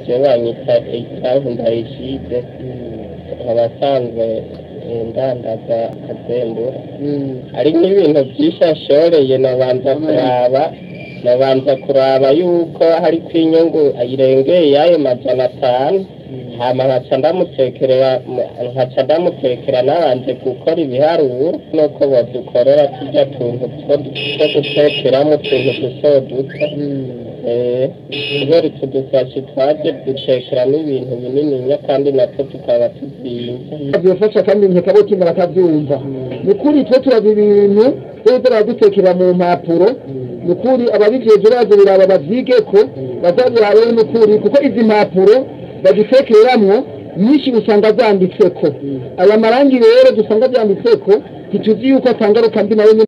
Je banyita Ikankunda Egide, abasanzwe ndandaza akazembura. Hari nk'ibintu byinshi ashoreye, nabanza kuraba yuko hariko inyungu irengeye y'ayo 500, hama nkaca ndamutekera nabanje gukora ibiharuro, nuko bodukorera turya tuntu two gutekeramo, utuntu duto duto. Kubera utu dusashi twaje dutekeramo ibintu binininya, kandi natwo tukaba tuzimvye. Byofasha kandi nkeka botinda bakabyumva. Ni ukuri twe turaza ibintu twe turadutekera mu mpapuro. Ni ukuri ababijejwe bazo biraba, bavyigeko, bazabirabe. Ni ukuri, kuko izi mpapuro badutekeramwo nyinshi usanga zanditseko aya marangi. Rero dusanga byanditseko, ntituzi yuko atangaruka mbi nayo nyene.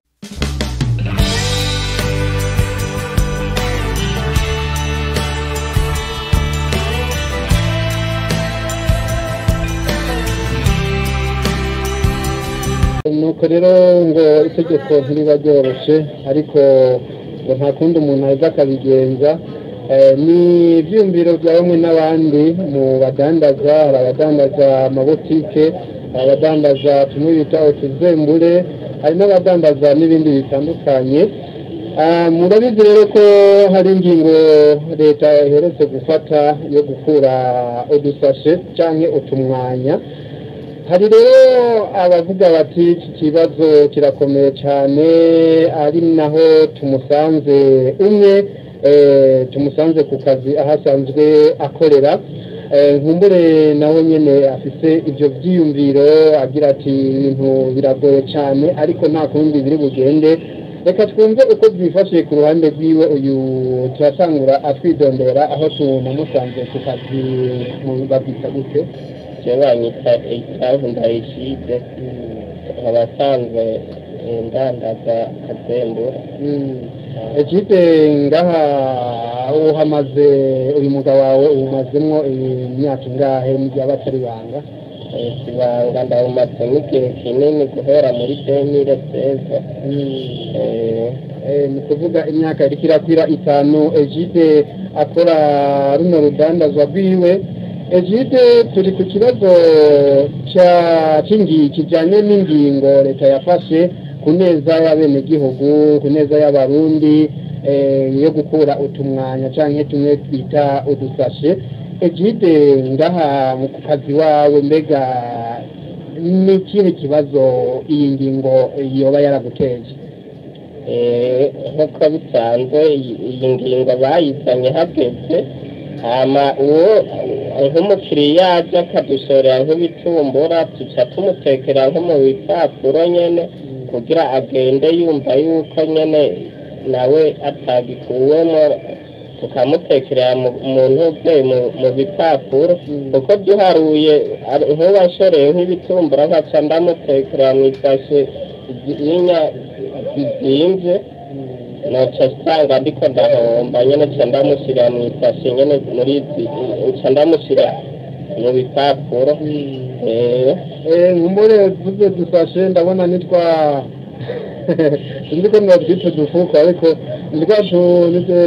Nuko rero ngo itegeko ntiriba ryoroshe, ariko ngo nta kundi umuntu aheza akabigenza. Ni ibyiyumviro bya bamwe n'abandi mu badandaza. Hari abadandaza amabotike, hari abadandaza tumwe bita utuzembure, hari n'abadandaza n'ibindi bitandukanye. Murabizi rero ko hari ingingo leta iherutse gufata yo gukura udusashe canke utumwanya. Hari rero abavuga bati iki kibazo kirakomeye cyane, ari naho tumusanze umwe, tumusanze ku kazi aho asanzwe akorera. Nkumbure nawe nyene afise ivyo vyiyumviro, agira ati ibintu biragoye cyane, ariko nta kundi biri bugende. Reka twumve uko byifashe ku ruhande rwiwe. Uyu turatangura atwidondora aho tunamusanze ku kazi. Babwita gute? Je banyita Ikankunda Egide, abasanzwe ndandaza akazembura. Egide, ngaha uhamaze, uyu mwuga wawe uwumazemwo imyaka ingahe mu gihe aba atari ibanga? Ibanga, ndawumaze nk'igihe kinini, guhera muri 2016. Ni kuvuga imyaka iriko irakwira 5 Egide akora runo rudandazwa rwiwe. Egide, turi ku kibazo kijanye n'ingingo leta yafashe ku neza y'abenegihugu, ku neza y'Abarundi, yo gukura utumwanya canke tumwe twita udusashe. Egide, ngaha mu kazi wawe, mbega ni ikihe kibazo iyi ngingo yoba yaraguteje? Nk'uko bisanzwe, iyi ngingo bayizanye hageze, hama uwo nk'umukiriya aje akadushorera nk'ibitumbura, tuca tumutekera nko mu bipapuro nyene, kugira agende yumva yuko nyene nawe atagikuwemo, tukamutekerera mu ntuze mu bipapuro, kuko duharuye nk'ubu anshoreye nk'ibitumbura nkaca ndamutekera mu isashe zinya zizimvye, noca usanga ndiko ndahomba nyene. Nca ndamushyira mu isashe nyene, muri izi nca ndamushyira mu bipapuro. Nkumbure vuze dusashe, ndabona nitwa sinzi ko notwita udufuko, ariko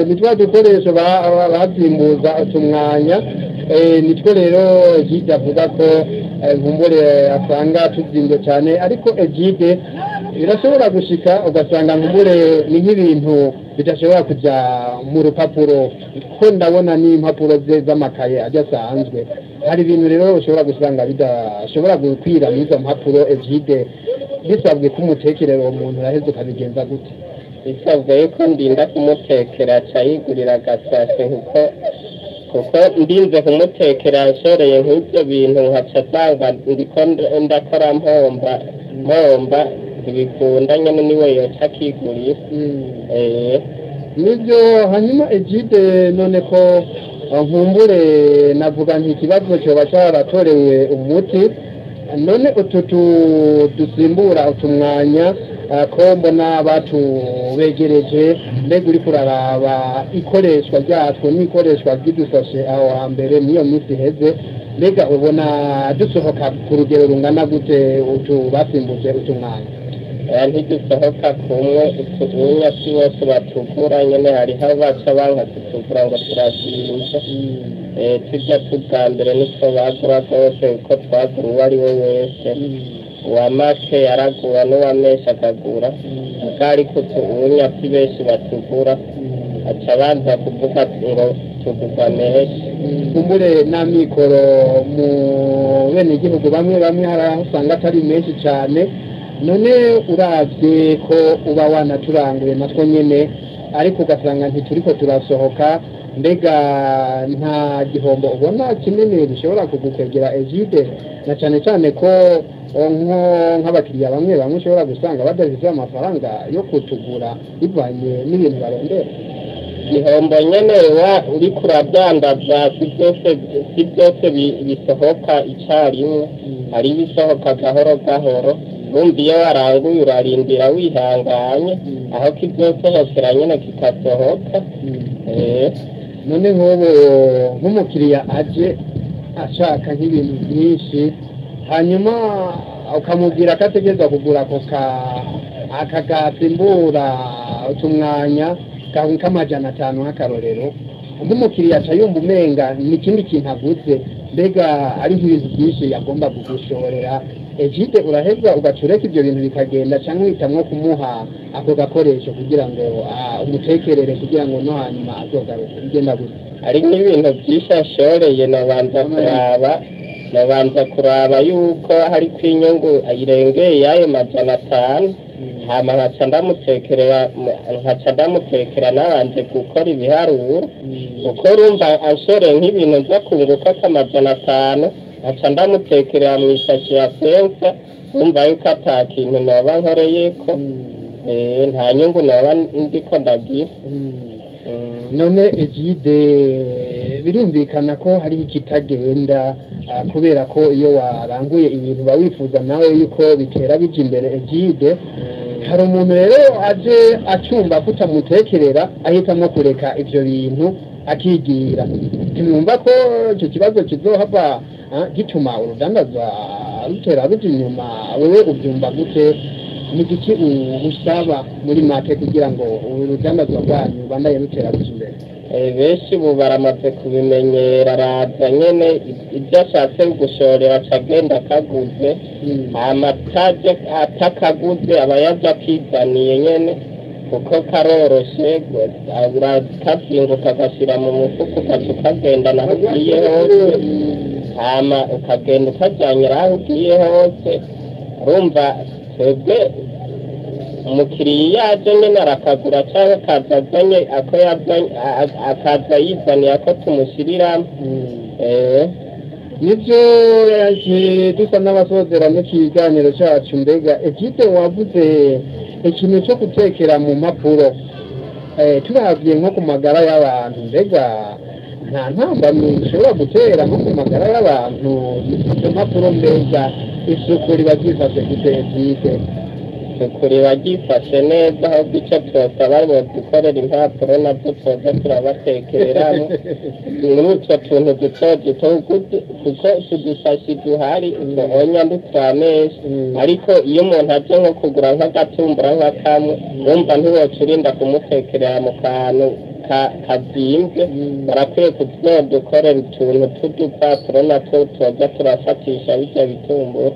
ni twa dukoresho bazimbuza utumwanya. Nitwo rero Egide avuga ko nkumbure asanga tuzimbye cyane. Ariko Egide, birashobora gushika ugasanga nkumbure ni nk'ibintu bidashobora kuja mu rupapuro, ko ndabona n'impapuro ze z'amakaye ajya asanzwe. Hari ibintu rero ushobora gusanga bidashobora gukwira muri izo mpapuro. Egide, bisabwe ko umutekerera uwo muntu, uraheza ukabigenza gute? Bisabwe yuko ndinda kumutekera, aca yigurira agasashe, kuko ndinze kumutekera nshoreye nk'ibyo bintu, nkaca asanga ndiko ndakora mpomba mpomba, ntibikunda nyene, niwe yoca akigurira. Nibyo. Hanyuma Egide, none ko nkumbure navuga nti ikibazo cyoba cyaratorewe umuti, none utu dusimbura utumwanya, ko mbona batubegereje, mbega uriko uraraba ikoreshwa ryatwo n'ikoreshwa ry'udusashe aho hambere n'iyo minsi iheze, mbega ubona dusohoka ku rugero rungana gute utu basimbuje utumwanya? Ntidusohoka kumwe, utunya si bose batugura nyene, hariho abaca banka kutugura ngo turazimvye. Tujya tubwa mbere nitwo bagura rwose, kuko twagura uwo ari we wese, uwa make yaragura n'uwa menshi akagura. Ariko utunya si benshi batugura, aca banza kuvuga ngo tugurwa menshi. Kumbure n'amikoro mu bene igihugu bamwe bamwe hari aho usanga atari menshi cyane. None uravye ko uba wanaturanguye natwo nyene, ariko ugasanga ntituriko turasohoka, mbega nta gihombo ubona kinini gishobora kugukwegera Egide, na cane cane ko nk'abakiriya bamwe bamwe ushobora gusanga badafise amafaranga yo kutugura bivanye n'ibintu barondera? Igihombo nyene wa uriko uradandaza, si byose bisohoka icarimwe, hari ibisohoka gahoro gahoro. Urumva iyo waranguye urarindira wihanganye, aho kizosohokera nyene kikasohoka. None nk'ubu nk'umukiriya aje ashaka nk'ibintu byinshi, hanyuma ukamubwira ko ategerezwa kugura ako aka gasimbura utumwanya k'amajana 5 nk'akarorero, nk'umukiriya aca yumva umenga ni ikindi kintu aguze. Mbega ari nk'ibintu byinshi yagomba kugushorera Egide, uraheza ugaca ureka ibyo bintu bikagenda, cyangwa uhitamwo kumuha ako gakoresho kugira ngo umutekerere, kugira ngo no hanyuma azogaruke? Bigenda gute? Ari nk'ibintu byinshi ashoreye, nabanza kuraba yuko hariko inyungu irengeye y'ayo 500, hama nkaca ndamutekera nabanje gukora ibiharuro, kuko urumva anshoreye nk'ibintu nza kunguka k'amajana 5, nkaca ndamutekerera mu ishashi ya sensa, urumva yuko ata kintu noba nkoreyeko, nta nyungu noba ndiko ndagira. None Egide, birumvikana ko hari ikitagenda, kubera ko iyo waranguye ibintu uba wifuza nawe yuko bitera bija imbere. Egide, hari umuntu rero aje acumba ko utamutekerera, ahitamwo kureka ivyo bintu akigira. Ntimwumva ko icyo kibazo kizohava gituma urudandazwa rutera ruja inyuma? Wewe ubyumva gute? Ni igiki usaba muri make kugira ngo urudandazwa rwanyu rubandanye rutera ruja imbere? Benshi ubu baramaze kubimenyera, araza nyene ibyo ashatse gushorera aca agenda akaguze, hama ataje atakaguze aba yaje akizaniye nyene, kuko karoroshe, urakazinga ukagashyira mu mufuko, ukaca ukagendana aho ugiye hose, hama ukagenda ukajyanyira aho ugiye hose. Urumva twebwe umukiriya iyo aje nyine arakagura, cyangwa akaza azanye ako yazanye, akaza yizaniye ako tumushyiriramo. Nibyo, yaje dusa n'abasozera n'ikiganiro cyacu. Mbega Egide, wavuze ikintu cyo gutekera mu mpapuro, turavye nko ku magara y'abantu, mbega nta ntambamyi ishobora gutera nko ku magara y'abantu izo mpapuro? Mbega isuku riba ryifashe gute, Egide? Isuku riba ryifashe neza, ahubwo icyo twosaba bodukorera impapuro nazo twoza turabatekereramo muri utwo tuntu duto duto, kuko utu dusashi duhari utwo ntitwamesha. Ariko iyo umuntu aje nko kugura nk'agatumbura nka kamwe, wumva ntiwoca urinda kumutekerera mu kantu kazimvye. Barakwiye kuzodukorera utuntu tw'udupapuro natwo twoza turafatisha bijya bitumbura.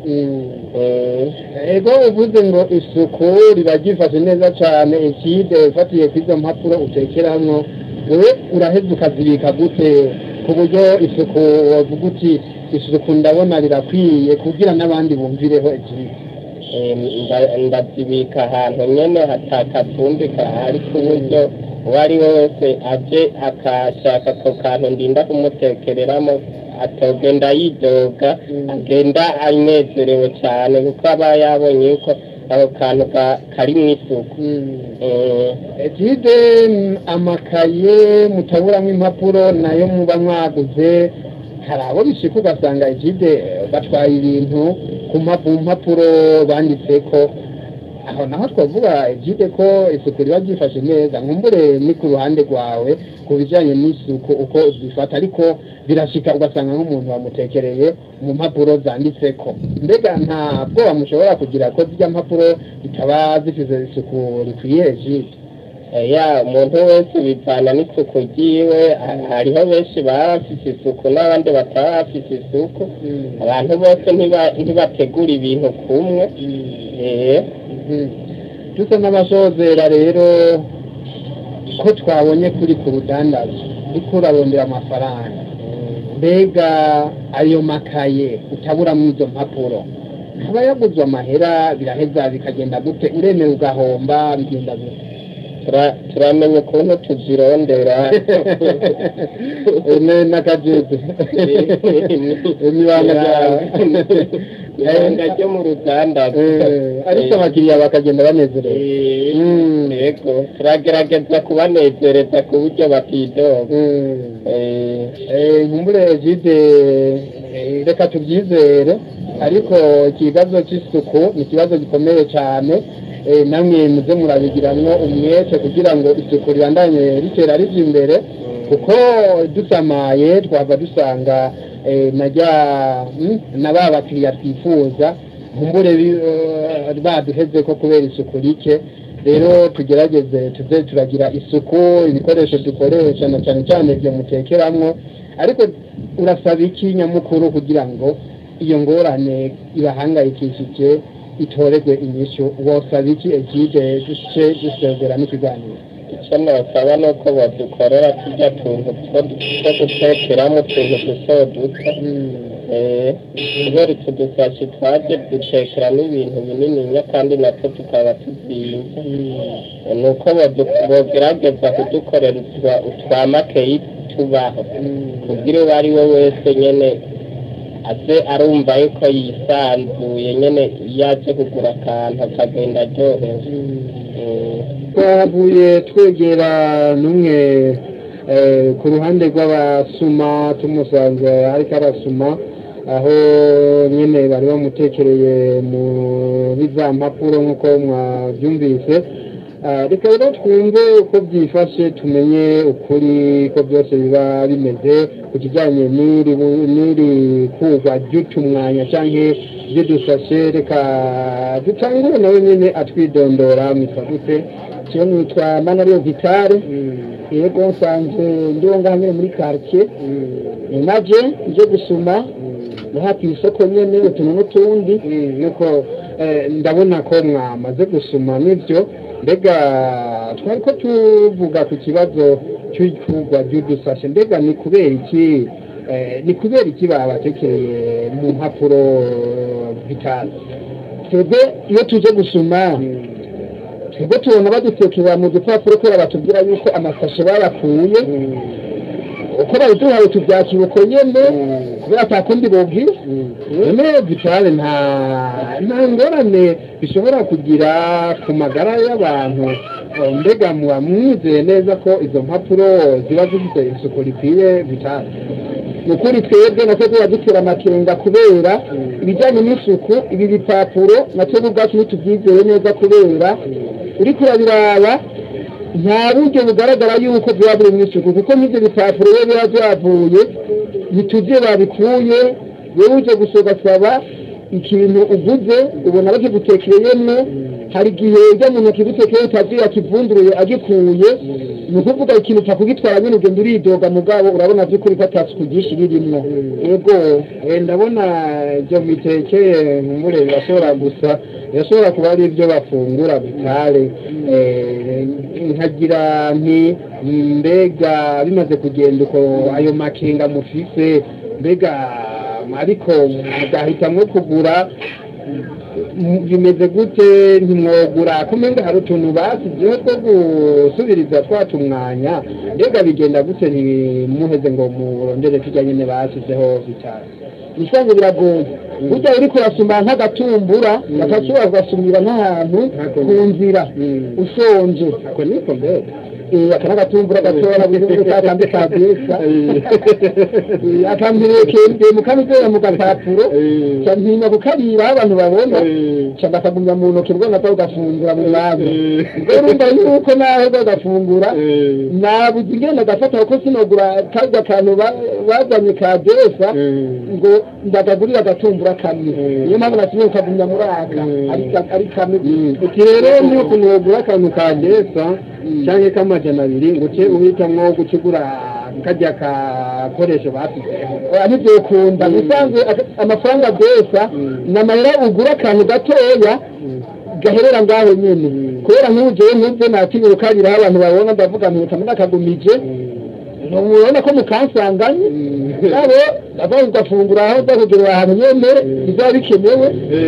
Ego, uvuze ngo isuku riba ryifashe neza cyane. Egide, ufatiye ku izo mpapuro utekeramwo, wewe uraheza ukazibika gute ku buryo isuku wavuga uti isuku ndabona rirakwiye, kugira n'abandi bumvireho, Egide? Ndazibika ahantu nyene hatakavumbi kahari, ku buryo uwo ari we wese aje akashaka ako kantu ndinda kumutekereramo atogenda yidoga, agenda anezerewe cyane, kuko aba yabonye yuko ako kantu karimwo isuku. Egide, amakaye mutaburamwo impapuro nayo muba mwaguze, hari abo bishika ugasanga Egide batwaye ibintu ku mpapuro banditseko. Aho naho twavuga Egide ko isuku riba ryifashe neza, nkumbure ni ku ruhande rwawe ku bijanye n'isuku uko zifata, ariko birashika ugasanga nk'umuntu bamutekereye mu mpapuro zanditseko. Mbega nta bwoba mushobora kugira ko zirya mpapuro zitaba zifise isuku rikwiye, Egide? Ya, umuntu wese bivana n'isuku ryiwe. Hariho benshi baba bafise isuku n'abandi bataba bafise isuku. Abantu bose ntibategura ibintu kumwe. Dusa n'abasozera rero, ko twabonye kuri ku rudandazo uriko urarondera amafaranga, mbega ayo makaye utaburamwo izo mpapuro ntaba yaguzwe amahera? Biraheza bikagenda gute? Uremera ugahomba? Bigenda gute? Turamenya ukuntu tuzirondera. N'akajete n'ibanga ryawe. Ibanga ryo mu rudandazo. Ariko abakiriya bakagenda banezerewe. Yego, turagerageza kubanezereza ku buryo batidoga. Nkumbure Egide, reka tubyizere, ariko ikibazo cy'isuku ni ikibazo gikomeye cyane. Namwe muze murabigiramwo umwete kugira ngo isuku ribandanye ritera rija imbere, kuko dusamaye twava dusanga najya na ba bakiriya twifuza nkumbure baduheze ko kubera isuku rike. Rero tugerageze tuze turagira isuku ibikoresho dukoresha, na cyane cyane ibyo mutekeramwo. Ariko urasaba iki nyamukuru kugira ngo iyo ngorane ibahangayikishije itoregwe inyishu? Wosaba iki, Egide, duce dusezera n'ikiganiro? Icyo nosaba ni uko badukorera turya tuntu two gutekeramo, utuntu duto duto, kubera utu dusashi twaje dutekeramo ibintu binininya kandi natwo tukaba tuzimvye. Ni uko bogerageza kudukorera utwa makeyi tubaho, kugira uwo ari we wese nyene aze arumva yuko yisanzuye nyene iyo aje kugura akantu akagenda aryohewe. Twahavuye twegera n'umwe ku ruhande rw'abasuma, tumusanze ariko arasuma aho nyene bari bamutekereye muri za mpapuro nk'uko mwabyumvise. Reka rero twumve uko byifashe, tumenye ukuri ko byose biba bimeze ku kijyanye n'iri kugwa ry'utumwanya canke ry'udusashe. Reka dutangure nawe nyene atwidondora. Mwitwa gute? Jewe nitwa Manariyo Vitale. Yego, nsanzwe ndiho ngaha nyene muri quartier. Naje nje gusuma ngaha kw'isoko nyene utuntu n'utundi. Nuko ndabona ko mwamaze gusuma n'ivyo. Mbega twari ko tuvuga ku kibazo cy'ikugwa ry'udusashe, mbega ni kubera iki babatekereye mu mpapuro bitanu? Twebwe iyo tuje gusuma, twebwe tubona badutekera mu dupapuro kubera batubwira yuko amasashe bayakuye. Uko babiduhaye tubyakira uko nyene, kubera atakundi bobwira. None Vitale, nta ngorane bishobora kugira ku magara y'abantu? Mbega muba mwizeye neza ko izo mpapuro ziba zifite isuku rikwiye, Vitale? Ni ukuri twebwe natwe tuba dutera amakenga kubera ibijyanye n'isuku. Ibi bipapuro natwe ubwacu ntitubyizeye neza, kubera uriko urabiraba nta buryo bugaragara yuko biba biri mu isuku, kuko nk'ibyo bipapuro iyo biba byavuye ntituzi babikuye. Wewe uje gusa ugasaba ikintu uguze, ubona bakigutekereyemwo. Hari igihe ujya mu ntoki gutekeye utazi yakivunduruye agikuye. Ni ukuvuga ikintu upfa kugitwara nyine, ugenda uridoga, mugabo urabona by'ukuri ko ata suku ryinshi ririmwo. Yego. Ndabona ibyo mitekeye nkumbure birashobora gusa birashobora kuba ari ibyo bafungura, Vitale. Nkagira nti mbega bimaze kugenda uko, ayo makenga mufise, mbega ariko mugahitamwo kugura, bimeze gute? Ntimwogura kumenga hari utuntu basizeho two gusubiriza twatumwanya? Mbega bigenda gute ntimuheze ngo murondere turya nyene basizeho, Vitale? Ibisanzwe biragoye. Burya uriko urasuma nk'agatumbura, bakashobora kugasumira nk'ahantu ku nzira ushonje. Ako niko mbega. Aka n'agatumbura gatoya kandi kabisa akambireke mu kamizera mu gapapuro ntinya kukarira abantu babona ndakagumya mu ntoki ubwo nako gafungura mu mwanya urumva yuko naho gafungura nabuze ingene ndagafata kuko sinogura karya kantu bazanye ka desa ngo ndakagurira agatumbura kamwe niyo mpamvu natumye kukagumya muri aka ari kamwe. Uti rero niyo ukuntu wogura akantu ka desa canke k'amajana 2 ngo uce uhitamwo gucugura karya kakoresho basizeho. Ntivyokunda bisanzwe amafaranga desa ni amahera ugura akantu gatoya gaherera ngaho nyene kubera nk'ubu ntuze natinye ukarira abantu babona ndavuga nti kamwe nakagumije mubona ko mukansanganye nabo ndavuga ugafungura aho uza kugerera ahantu nyene bizaba bikenewe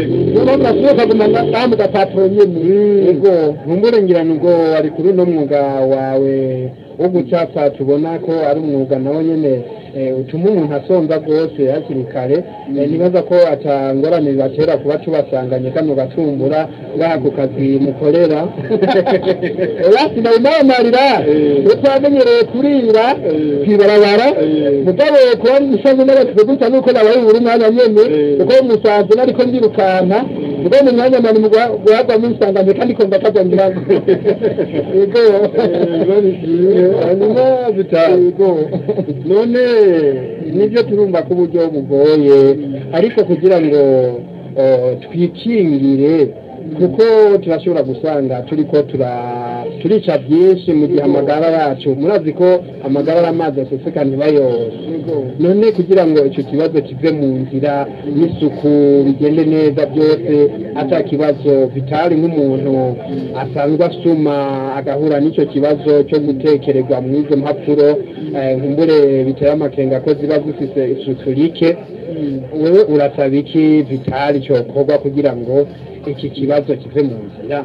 niyo mpamvu nasubiye ukaguma ngaha mu gapapuro nyene. Yego nkumbure ngira nubwo wari kuri uno mwuga wawe wo gucapa tubona ko ari umwuga nawo nyene utuma umuntu asonza rwose hakiri kare nibaza ko atangorane bibatera kuba tubasanganye kano gatumbura ngaha ku kazi mukorera. Sinabimamarira twamenyereye kurira kw'ibarabara mugabo kuba musanze n'abakize gutya nuko nabaye buri mwanya nyene kuko musanze nariko ndirukanka mugabo mu mwanya mani guhabwa munsanganye kandi ko ndakajya ngira ngo yego. Hanyuma yego none nibyo turumva ko uburyo bugoye ariko kugira ngo twikingire kuko turashobora gusanga turiko turica byinshi mu gihe amagara yacu murazi ko amagara y'amazi aseseka ntibayose none kugira ngo icyo kibazo kive mu nzira n'isuku bigende neza byose ata kibazo bitari nk'umuntu asanzwe asuma agahura n'icyo kibazo cyo gutekererwa mu izo mpapuro nkumbure biteye amakenga ko ziba zifise isuku rike wewe urasaba iki vitali cyokorwa kugira ngo iki kibazo kive mu nzira?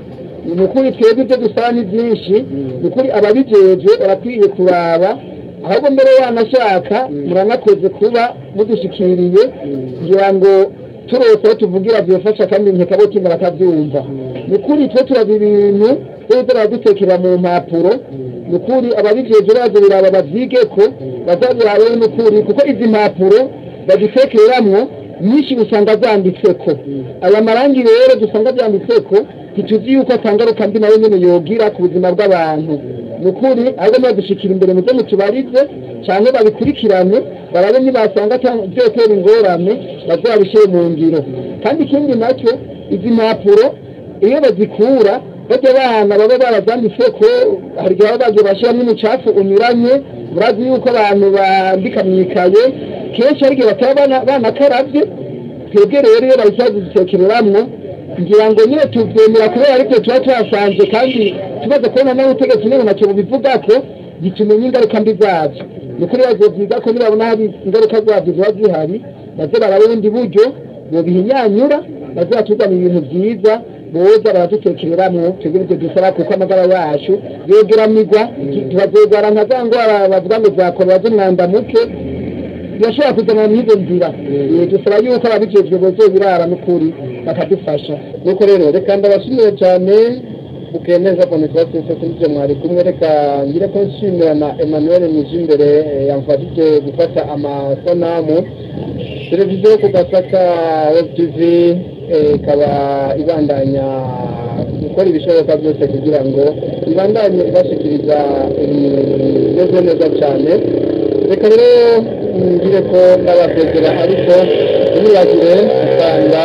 Ni ukuri twebwe ibyo dusaba ni byinshi ni ukuri ababijejwe barakwiye kuraba ahubwo mbere wanashaka muranakoze kuba mudushikiriye kugira ngo turose aho tuvugira byofasha kandi nkeka bakabyumva. Ni ukuri twe turaba ibintu twe turadutekera mu mpapuro ni ukuri ababijejwe bazobiraba bavyigeko bazabirabe ni ukuri kuko izi mpapuro bazitekeramwo nyinshi usanga zanditseko aya marangi rero dusanga byanditseko ntituzi yuko atangaruka mbi nayo nyene yogira ku buzima bw'abantu. Ni ukuri ahubwo nibadushikira imbere muze mutubarize canke babikurikirane barabe nibasanga vyotera ingorane bazabishire mu ngiro. Kandi ikindi nacyo izi mpapuro iyo bazikura barya bana baba barazanditseko hari igihe baba bagiye bashiramwo umucafu unyuranye murazi yuko abantu bandika mw'ikaye kenshi hari igihe bataba banakaravye twebwe rero iyo babishyize ngira ngo nyine tuvyemera kubera aribyo tuba tuhasanze kandi tumaze kubona n'ubutegetsi nyene ntacyo bubivugako gitumenya ingaruka mbi zabyo. Ni ukuri bazovyiga ko nibabona hari ingaruka zabyo ziba zihari baze barabe ubundi buryo bobihinyanyura baze batuzanira ibintu vyiza boza baradutekereramwo twebwe nivyo dusaba kuko amagara yacu yogeramigwa tubazogwara nka za ngwara bavuga ngo zakorera z'umwanda muke birashobora kuzana n'izo nzira. Dusaba yuko ababijejwe bozobirara n'ukuri bakadufasha. Nuko rero reka ndabashimiye cyane Bukeneza Boniface kuri mwari kumwe reka ngire ko nshimira na Emmanuel Nijimbere yamfashije gufata amasanamu. Televiziyo ku Gasaka Web TV ikaba ibandanya gukora ibishoboka byose kugira ngo ibandanye ibashikiriza ibimeze neza cyane. Reka rero ngire ko ndabasezera ariko ntibagire gukanda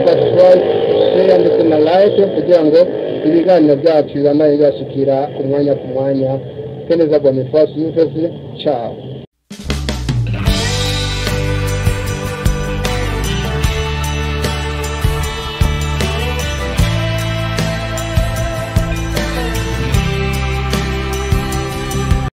subscribe, share ndetse na like kugira ngo ibiganiro byacu bibandanye bibashikira ku mwanya ku mwanya. Keneza Boniface Yufesi, ciao.